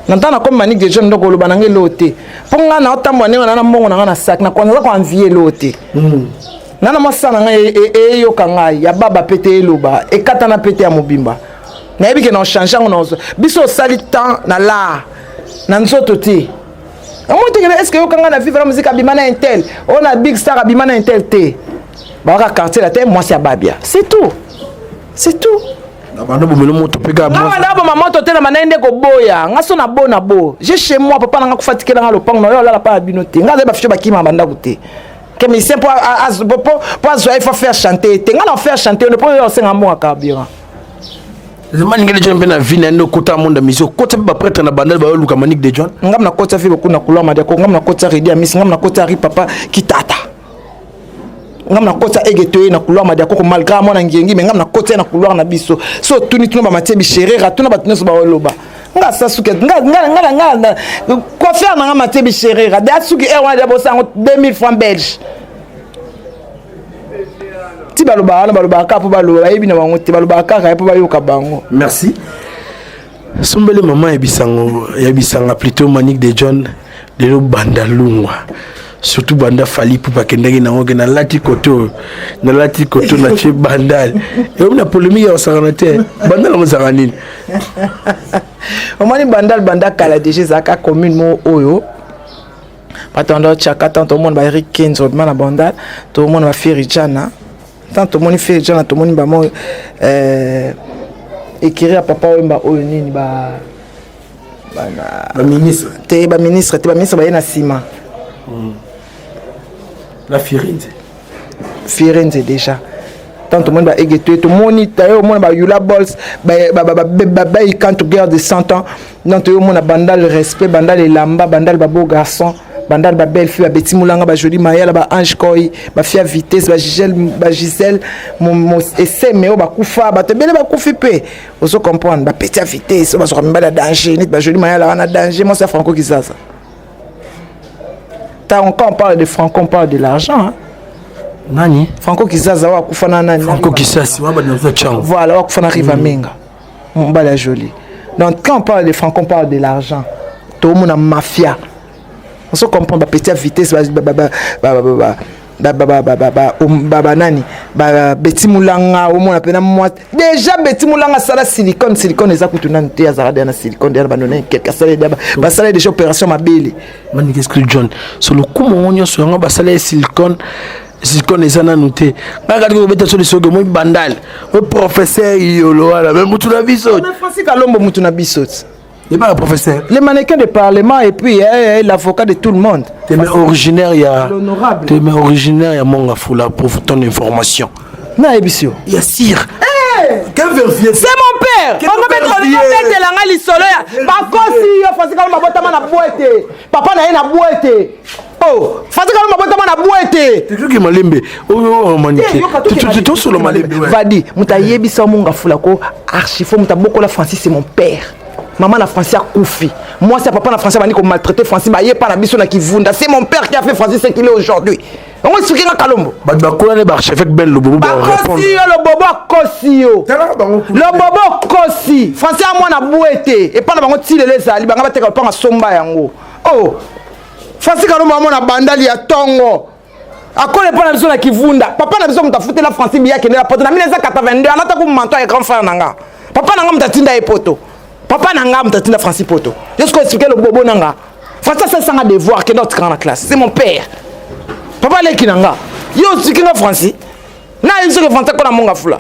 Na ntango nakomi Manique de John, ndoko oloba na nga eloo te, mpo nga naotambola ndenge na na mbongo na nga na sac, naza koenvie eloo te. Nga na mwasi na ngai eyoka ngai ya baba pe te, eloba ekatana pe te ya mobimba. Nayebi ke na ochange yango na biso osali temps na lar na nzoto te. Omoni te est ce que yoka ngai na vivre na musique abima na intel oyo na big star abima na intel te, bawaka quartier la te, mwasi ya babia, c'est tout, c'est tout. Na bando bomelo moto mpe kaka. Nga banda boma moto te, na banda nde koboya. Nga so na bo na bo je chez moi, papa na nga kufa, tikela nga lopango na yo, olala pa ya bino te. Nga azali baficho bakima bandako te ke musicien po azwa ye faut faire chanter te. Nga na faire chanter mpo oyo osenga mbongo ya carburant. Maninge de John mpe na vie na ye nde okota monde ya musique, okota mpe baprêtre na bandal bayoluka Manique de John. Ngam nakota vie beaucoup na couloir Madiako, ngam nakota Redi Amis, ngam nakota Ri Papa Kitata, ngam nakota ege toye na couloir Madiakoko, malgré mwana ngengi, mais ngam nakota ye na couloir na biso. So otuni, tuna bamatie bisherera, tuna bato nyonso baoloba nga asa suki nga nga nga nga coiffeur na nga matie bisherera de asuki air wana dia bosango 2000 francs belge. Ti balobaka wana, balobaka kaka mpo baloba, bayebi na bango te, balobaka kaka mpo bayoka bango. Merci. Sombele mama ya bisango ya bisanga plutôt Manique de John, lelo banda lungwa, surtout banda Fally Ipupa akendaki nango ke nalati koto, nalati koto natie bandal, eyomi na polémique ya kosakana te. Bandal yango ezalaka nini? Omoni bandal, banda kala déjà ezalaka commune moko oyo bato anda otyaka. Ntango tomona ba Eric Kenzo bima na bandal, tomona ba Feri Jana. Ntango tomoni Feri Jana, tomoni bamo écurie ya papa Oyemba oyo nini ba Baministre. Te, baministre te, baministre baye na nsima. Na Firenze. Firenze déjà. Tant tomoni ba Ege, tomoni taye, omona ba Yula Bols, bayikanto guerre de 100 ans. Donc toyo omona bandal respect, bandal elamba, bandal babeau garçon, bandal babelle fille, babeti molanga, bajoli mayala, baange koi, bafia vitesse, bagisele eseme oyo bakufa, bato ebele bakufi mpe ozo comprendre, bapeti ya vitesse oyo bazwaka mibali ya danger neti bajoli mayala wana, danger, mwasi ya Franco Kizaza. Quand on parle de Franco, on parle de l'argent, hein? Nani? Franco Kizaza oyo akufa na nani? Franco Kisasi. Voilà, oyo akufa na Riva Menga, mobali ya joli. Donc quand on parle de Franco, on parle de l'argent. Toomona mafia, on se comprend, bapeti ya vitesse, banani, babeti mulanga, omona mpena mwa déjà beti mulanga asala silicone. Silicone eza kutu nanu te, azalaka deya na silicone, deya na banone quelque, asala deya, basala déjà opération mabele. Manike John, so lokumu yango nyonso yango basala ye silicone, silicone eza nanu te. Ngai kati kobeta so lisoki moi bandal oyo professeur Yolo wana me mutu na biso. Francis Kalombo mutu na biso ti. Ebaka professeur. Le mannequin de parlement et puis eh, eh, l'avocat de tout le monde. Te mais originaire ya L'honorable. Te mais originaire ya Monga Fula, pour ton information. Nayebisi yo. Ya sire. Quel vérifier? C'est mon père. Okobetelanga lisolo ya bakosi yo. Francis Kalombo abotama na bwete, papa na ye na bwete. Oh, Francis Kalombo abotama na bwete. Toki malembe oyo manike, tosolo malembe. Vadi moto ayebisa Monga Fula ko archifo, moto abokola Francis, c'est mon père. Mama na Francis akufi, mwasi ya papa na Francis abandi komaltraiter Francis, baye pa na biso na Kivunda. C'est mon père qui a fait Francis ce qu'il est aujourd'hui. Yango expliqué nga Kalombo. Bato bakola ne baarchevêque Ben Lobobo. Bakosi yo, Lobobo akosi yo, Lobobo okosi. Francis ya mwana bwete epa na bango ti lelo ezali banga bateka lopango asomba yango. Oh, Francis Kalombo amona bandali ya ntongo, akole mpo na biso na Kivunda. Papa na biso moto afutela Francis biya akendela poto na 1982, alata ku manto ya grand frère na nga. Papa na nga moto atinda ye poto, papa na nga moto atinda Francis poto. Yo sikoyo expliqué Lobobo na nga. Francis asalisanga devoir, kenda otikanga na classe. C'est mon père, papa aleki na nga. Yo otiki nga Francis, nayebi soki Francis akona Monga Fula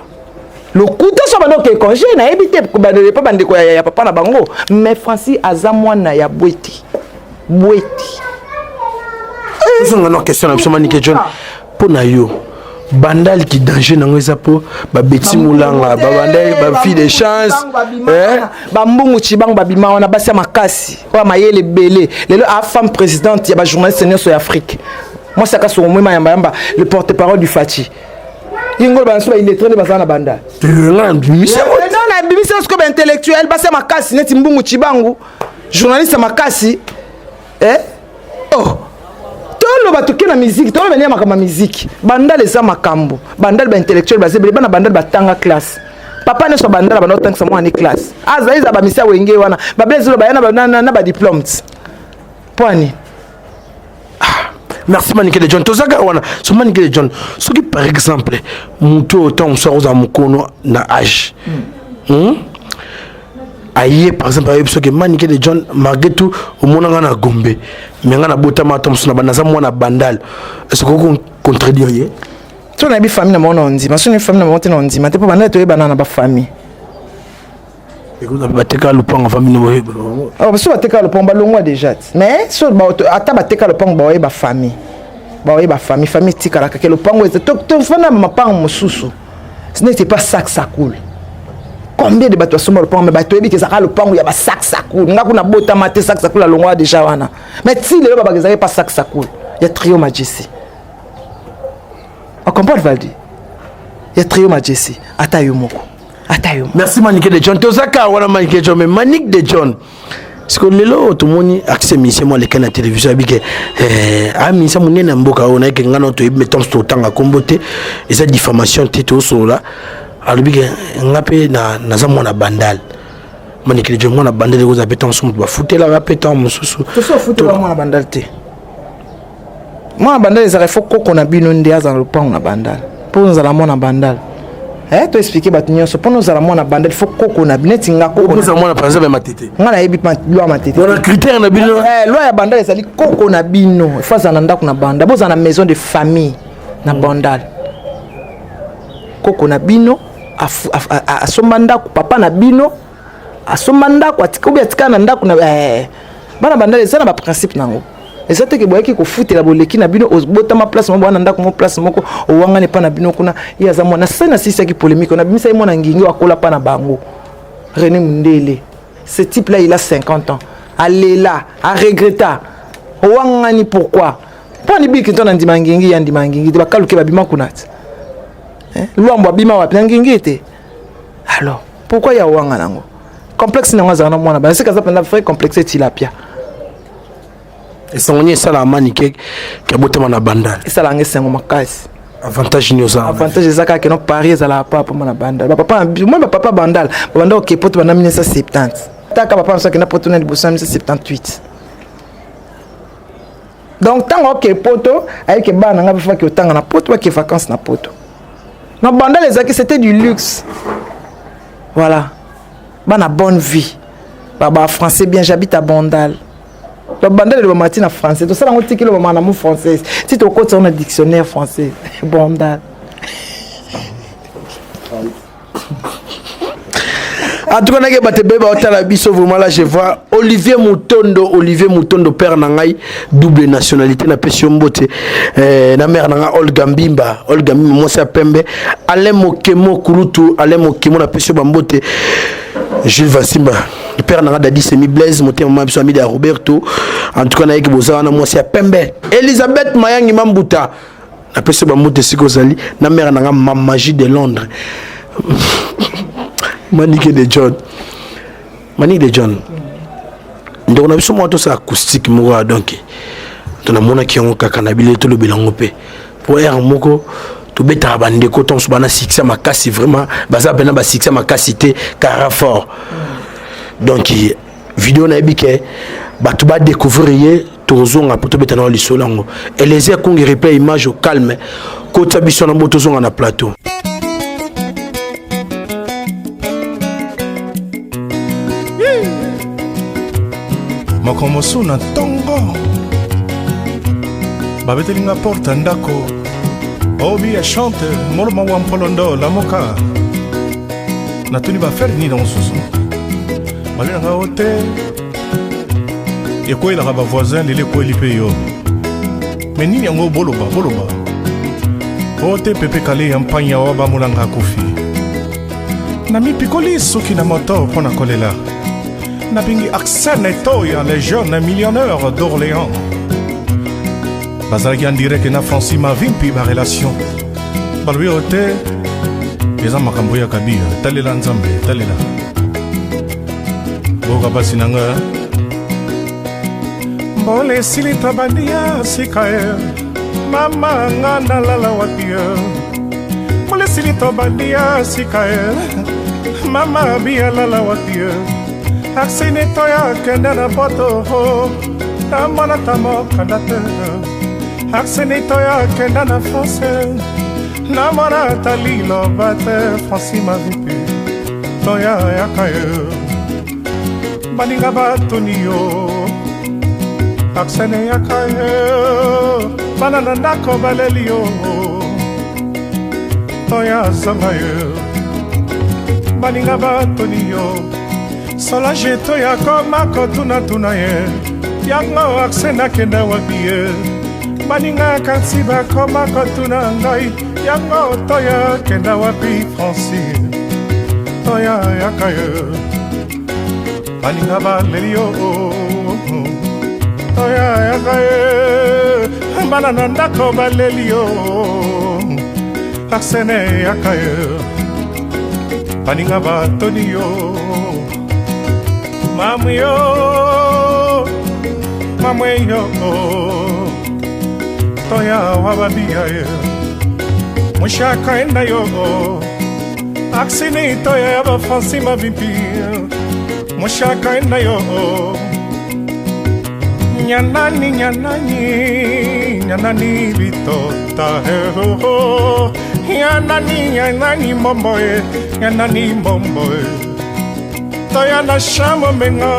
lokuta so bando oke congé, nayebi te epa bandeko ya papa na bango. Mais Francis aza mwana ya bweti bweti. Tozonga na question na biso. Manike John, mpo na yo bandal ki danger nango eza mpo babeti molanga, babandali bafille de chance? Bambungu Cibango babima wana, basi ya makasi oyo mayele ebele. Lelo a femme présidente ya bajournaliste nyonso ya Afrique, mwasi akasongo mwema yambayamba, le porte parole du Faci ye ngolo. Banaso baillettré nde bazala na banda na bimisi sikoyo baintellectuel, basi ya makasi neti Mbungu Cibangu, journaliste ya makasi. Eh? Oh, toloba toke na miziki, toloba nde makambo ya miziki. Bandal eza makambo, bandal baintellectuel baza ebele, bana bandal batanga classe. Papa nyonso bandala banda otangisa mwana ni classe. Aza eza ba misia wenge wana. Ba Blaise Zolo baya na ba diplôme. Mpo nini? Merci Manike de John. Tozaka wana. So Manike de John, soki par exemple moto oyo ntango mosusu akozala mokono na âge. Aye par exemple ayebi soki Manike de John, malgré tout omona nga na Gombe, mais nga nabotama ata mosusu na banda, naza mwana Bandal. Est-ce que okoki contredire ye? So nayebi famille na bango na ondima, so nayebi famille na bango te na ondima te, mpo bandal toyebana na bafamille. Bateka lopango, famille boyeba. Oh, so bateka lopango, balongwa déjà ti. Mais so ata bateka lopango, baoyeba famille, baoyeba famille. Famille etikalaka ke lopango eza tofanda mapango mosusu, ce n'était pas ça que ça coule. Combien de bato basomba lopango, mais bato oyebi ke ezalaka lopango ya basak sakul. Nga kuna botama te, sak sakul alongwa déjà wana, mais ti lelo babaka ezalaki pa sak sakul ya Trio Majesi. Ocomprendre, Valdi, ya Trio Majesi, ata yo moko, ata yo. Merci Manike de John. Tozaka wana Manike de John, mais Manique de John, parce que lelo tomoni artiste musicien mo aleka na télévision abike amisa monene ya mboka oyo nayeke nga na toyebi, mais ntango totanga kombo te, eza diffamation te, tosolola. Alobi ke nga mpe naza mwana Bandal. Manike de John, mwana Bandal ekozala mpe ntango mosusu moto bafutelaka mpe ntango mosusu. Toso ofutela mwana Bandal te. Mwana Bandal ezalaka ifo koko na bino nde azala lopango na Bandal mpo ozala mwana Bandal. Eh, to expliquer bato nyonso, mpo ozala mwana Bandal ifo koko na neti nga koko. Ozala mwana par exemple ya Matete. Nga nayebi loi Matete. Wana critère na bino. Eh, loi ya Bandal ezali koko na bino ifo azala na ndako na Bandal, bozala na maison de famille na Bandal. Koko na bino asomba ndako, papa na bino asomba ndako, atika obi atika na ndako na bana Bandal. Eza na baprincipe nango, eza teke boyaki kofutela boleki na bino. Obotama place moko, bwana ndako moko, place moko, owangani epa na bino kuna. Ye aza mwana se na sisaki polémique na bimisa ye mwana ngingi oyo akola mpa na bango. René Mundele, ce type là, il a 50 ans, alela, aregreta. Owangani pourquoi? Mpo ani biki to na ndima ngingi ya ndima ngingi te. Bakaluke babima kuna te. Lwambo abima wapi? Na ngingi te. Alors pourquoi ya owanga nango complexe nango? Azala na mwana bana sika, aza mpenza vrai complexe tilapia. Esengo nini esalaka Manike ke abotama na Bandal? Esalaka esengo makasi. Avantage nini oza? Avantage eza kaka keno Paris ezalaka pa mpo na Bandal. Bapapa moi, bapapa Bandal babanda oke poto banda 1970. Taka papa mosu akenda poto na liboso na 1978. Donc ntango oke poto, ayeke bana na ngai bafaki otanga na poto, bake vacances na poto na Bandal, ezalaki, c'était du luxe. Voilà, bana bonne vie, ba français bien, j'habite à Bandal. Donc Bandal elobama ti na français, tosala yango tiki elobama na mo française, ti tokotisa yango na dictionnaire français, Bandal. En tout cas, nake bato ebele baotala biso. Vraiment, là je vois Olivier Mutondo, Olivier Mutondo, père na ngai, double nationalité, napesi yo mbote, na mère na ngai Olga Mbimba, Olga Mbimba, mwasi ya pembe. Alain Mokemo, kulutu Alain Mokemo, napesi yo bambote. Jules Vasimba, père na ngai Dadi Semi Blaise, motema mama biso Amida ya Roberto. En tout cas nayeki boza wana, mwasi ya pembe Elisabeth Mayangi Mambuta, napesi yo bambote esika ozali, na mère na ngai Mamagie de Londres. Manike de John, Manike de John, ndeko na biso moko, tosala acoustique moko ya donc to namonaki yango kaka na bile, tolobela yango mpe po aire moko tobetaka bandeko ntango mosusu bana succès makasi, vraiment baza mpena basuccès makasi te, kara fort. Donc video nayebi ke bato badécouvrir ye, tozonga mpo tobeta na lisolo yango. Elezer Kungi, replay image au calme, kota biso na mbo, tozonga na plateau. Moko mosu na ntongo babeteli nga porte ya ndako, obi ya chante moloma wa mpolondo lamoka. Natuni bafere nini na mosusu, babi na nga o te, ekweyelaka bavoisin, lelo ekweli mpe yo. Me nini yango? Boloba, boloba o te, Pepe Kale ya mpanya wa bamolanga akufi. Namipikoli suki na moto mpo na kolela. Nabengi Arsène Etoya, le jeune millionnaire d'Orléans. Bazalaki en direct na Francis Mavimpi, barelation. Balobi oyo te, eza makambo ya kabila. Talela Nzambe, talela. Boyoka basi na nga. Mbola esili, tabandi ya sika ye. Mama nga nalala wapi ye? Mbola esili, tobandi ya sika ye. Mama abi alala wapi ye? Arsene toya akenda na poto namona ta mokanda te. Arsene toya akenda na France namona ata liloba te. Franci Mavipi toya yaka ye. Baninga batuni yo Arsene yaka ye. Bana na ndako baleli yo toya zanga ye. Baninga batoni yo Solange toya koma kotunatuna ye. Yango Arsene akenda wapi ye. Baninga ya quartier bakoma kotuna ngai. Yango toya kenda wapi Francis toya yaka ye. Baninga baleli yo toya yaka ye. Bana na ndako baleli yo Arsene yaka ye. Baninga batoni yo Mamu yo Mamu yo Toya wababia ye Mushaka enda yo Arsene toya ya ba Francis Mavimpi Mushaka enda yo Nyanani nyanani nyanani bitota he ho Nyanani nyanani mbombo e nyanani mbombo e Toya na shamo menga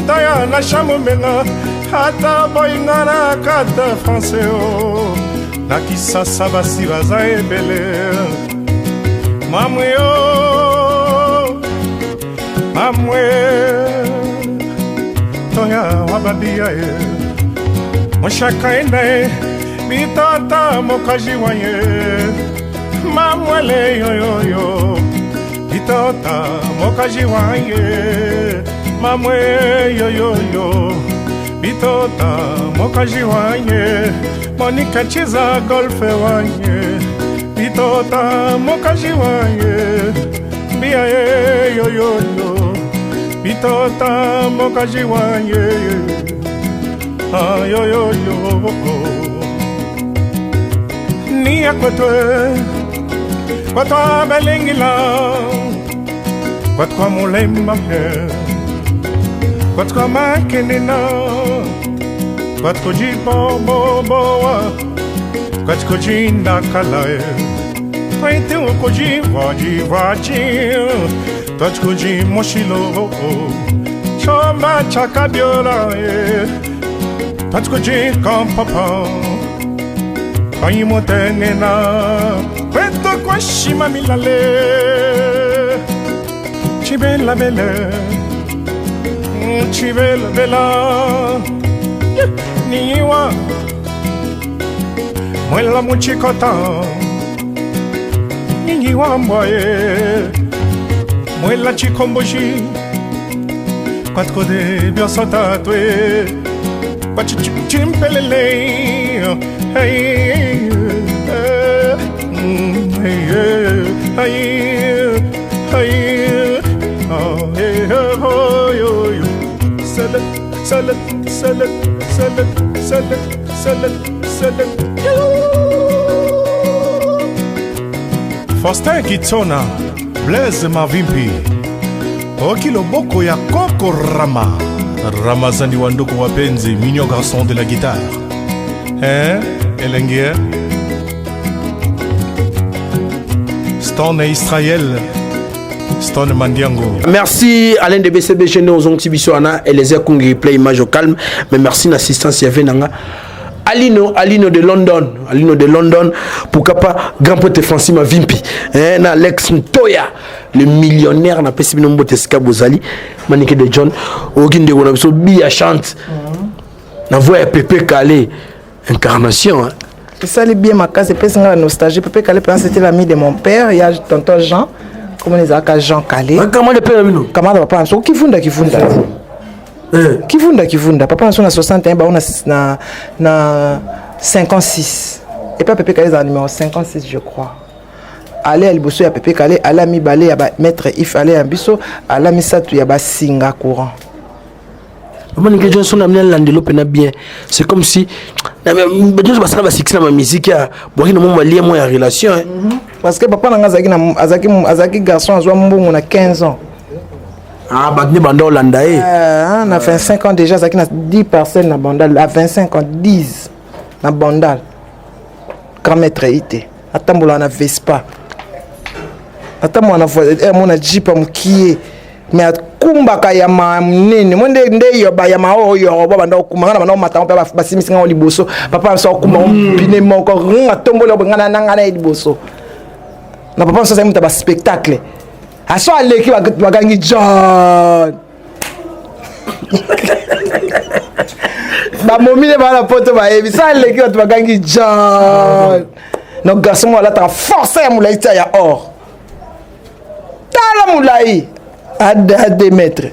Toya na shamo menga Ata boyinga na kata français o Na kisasa basi baza ebele Mamwe yo Mamwe Toya wababia ye Mushaka enda ye Bitata mokaji waye Mamwele yo yo yo Bitata mokaji waye Mamwe yo yo yo Bitota mokaji waye Monica chiza golfe waye Bitota mokaji waye Bia ye yo yo yo Bitota mokaji waye Ah yo yo yo Nia kwetwe Kwatwa belengila Kwatwa mulemba Kwatwa makenena Kwatwa jiboboboa Kwatwa jindakala Twente koji vaji vaji Twatwa ji moshilo Chomba chakabiola Twatwa ji kampapa Kaimotenena Kweto kwa shima milale Chibela bele Chibela bela Niwa Mwela muchikota Niwa mwaye Mwela chikomboshi Kwatko de biosota twe Kwachichimpelele Hey Hey Hey Oh hey oh yo yo Sele sele sele sele sele sele sele Faustin Kitsona Blaise Mavimpi Oki loboko ya Koko Rama Ramazani Wandoko wapenzi mignon garçon de la guitare Hein Elengi Stone Israël Stone Mandiango. Merci Alain de BCBG nous ont biso ana Eliezer Kungi play image au calme mais merci l'assistance il y avait nanga Alino, Alino de London, Alino de London, pourquoi pas grand pote Francis Mavimpi, hein, na Alex Ntoya, le millionnaire na pesi bino mbote sika bozali, Manike de John, okinde kona biso bia chante. Na voix ya Pepe Kalé, incarnation hein. Esali bien makasi epesi nga la nostalgie. Pepe Kalé mpenza c'était l'ami de mon père, il y a tonton Jean, comment ezalaka Jean Kalé. Camarade de père na bino? Camarade papa na biso, kivunda kivunda. Kivunda kivunda, papa na biso na 61 bango na, na 56. Et puis Pepe Kalé ezala numéro 56 je crois. Ale ya liboso ya Pepe Kalé, ale ya mibale ya ba maître If, ale ya biso, ale ya misato ya basinga courant. Manike Johnson na mina landelo pena bien. C'est comme si bato nyonso basala basuccès na bamusike ya bwaki na mwa balie mwa ya relation hein. Parce que papa na nga azalaki garçon azwa mbongo na 15 ans. Ah, bato nde banda olanda ye. Na 25 ans déjà azalaki na 10 parcelles na Bandal. À 25 ans, 10 na Bandal. Grand maître ye te atambolaka na Vespa, atambolaka na mona jeep ya mokie, mais akumbaka yama monene mo nde nde yo bayama oyo yorobo banda okuma nga na banda omata mpe basimisi nga liboso. Papa biso akuma pine moko nga tomboli obo nga na nga na ye liboso na papa biso azali moto ya baspectacle. Aso aleki, bagangi John, bamomi nde baa na poto bayebi so aleki, bato bagangi John. Donc garçon moko alataka force ya molai tia ya or, tala molai à 2 mètres.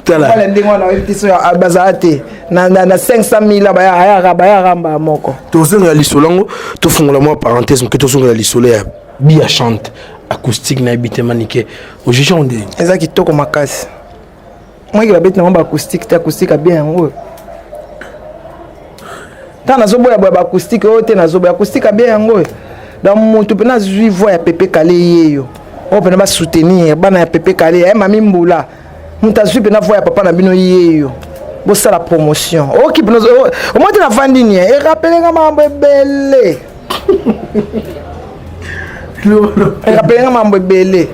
Tala ndenge wana oyebi te so bazala te na 500 000 bayaka bayaramba moko. Tozongela lisolo yango, tofungola mwa parenthèse moke, tozongela lisolo ya Biya Chante acoustique. Nayebi te, Manike, ojuge yango ndenge? Eza kitoko makasi. Mwaki babeti nango baacoustique te, acoustique abien yango oyo. Ntango nazoboya boya baacoustique oyo te, nazoboya acoustique abien yango oyo. Donc moto mpena azwi voix ya Pepe Kale yeyo oyo mpena basoutenir bana ya Pepe Kale ya mami mbula. Moto azwi mpena voix ya papa na bino yeyo, bosala promotion oki mpena omoi te. Navandi nie, erappeler nga makambo ebele, erappeler nga makambo ebele.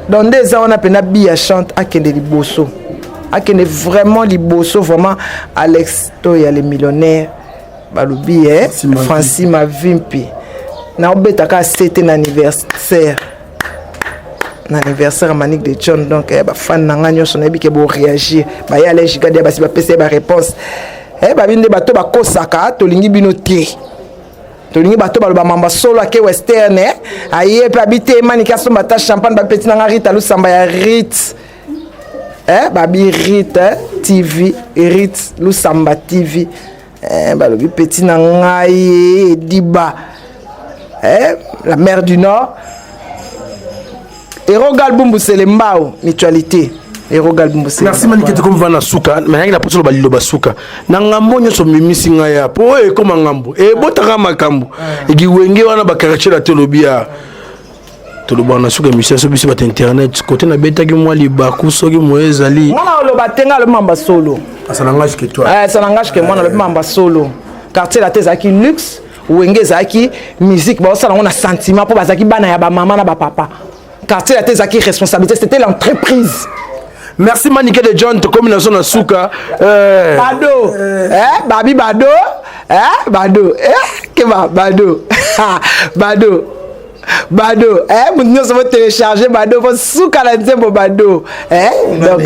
Donc nde eza wana mpena Biya Chante akende liboso, akende vraiment liboso, vraiment. Alex Toya le millionnaire balobi e Francis Mavimpi naobetaka sete na anniversaire, na anniversaire ya Manique de John. Donc bafan na nga nyonso, nayebi ke boréagir. Baye ale gigade ya basi, bapesa ye baréponse. Babi nde bato bakosaka, tolingi bino te, tolingi bato baloba mamba solo. Ake western aye mpe abi te Maniki asomba ata champagne. Bapeti nanga Rita Lusamba ya Rit, babi Rit TV, Rit Lusamba TV, balobi peti na ngai Ediba, la mer du Nord, Erogal Bumbusele Mbao mutualité, Erogal Bumbusele. Merci Manike, tokomi vana suka. Mayaki na poso loba liloba suka na ngambo nyonso mimisi ngai ya po oyo ekóma ngambo ebotaka makambo egiwenge wana bakartier na tolobi ya tolobaka na suka émission. So biso bato internet kote nabetaki mwa libaku soki moye ezali. Mwana oloba te, ngai alobi mamba solo. Ça n'engage que toi. Ça n'engage que mwana alobi mamba solo. Quartier la te ezalaki luxe, Wenge ezalaki musique baosala yango na sentiment mpo bazalaki bana ya bamama na bapapa. Quartier la te ezalaki responsabilité, c'était l'entreprise. Merci Manike de John, tokomi na so na suka. Bado, babi bado, bado, keba bado, bado, bado, moto nyonso botélécharge bado po suka na nzembo bado. Donc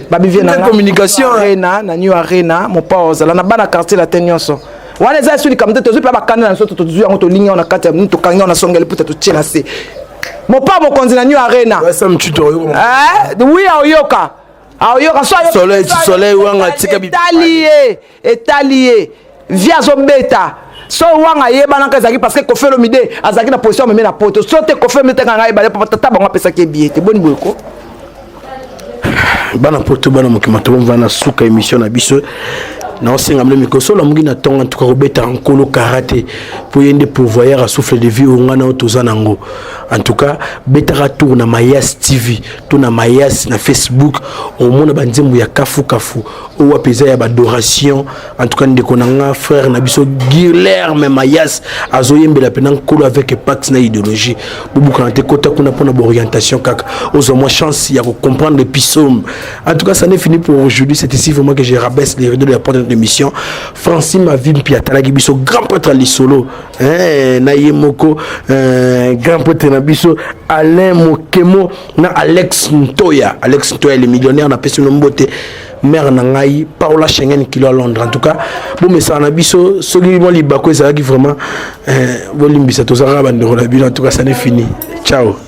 babi vie na communication. Arena na New Arena, mopa ozala na bana quartier la te nyonso wana eza esu likambo te. Tozwi mpe bakanda na biso, tozwi yango, tolingi yango na kati ya tokangi yango na songeli puta, totie na se mopa mokonzi na New Arena. Oui, aoyoka, aoyoka. Soleil, soleil wanga tika. Etali ye, etali ye vi azobeta so wanga ayebanaka ezalaki parce que Koffi Olomide azalaki na position amemi na poto. So te Koffi Olomide teka ngai ebale tata bango apesaki ebie te. Boni boye ko? Bana poto, bana mokima, tokomva na suka émission na biso. Naosenga bino mikolo so olamuki na ntongo antuka kobeta nkolo kara te mpo ye nde pourvoyeur ya souffle de vie oyo ngai na oyo toza nango. En tout cas betaka tour na Mayas TV to na Mayas na Facebook, omona banzembo ya kafukafu oyo wapi eza ya badoration. En tout cas ndeko na nga, frère na biso Guilherme Mayas azoyembela mpena nkolo avec pax na idéologie. Bobukana te, kota kuna mpona baorientation kaka ozwa mwa chance ya kocomprendre le psaume. En tout cas, ça n'est fini pour aujourd'hui. C'est ici vraiment que je rabaisse les rideaux de la porte de notre émission. Francine Mavimpi atalaki biso, grand prêtre lisolo, hein, na ye moko, grand prêtre na biso Alain Mokemo na Alex Ntoya, Alex Ntoya le millionnaire, napesi bino mbote. Mare na ngai Paola Schengen kilo à Londres. En tout cas bomesana na biso soki mwa libako ezalaki vraiment, bolimbisa, tozalaka bandeko na bino. En tout cas, ça n'est fini, ciao.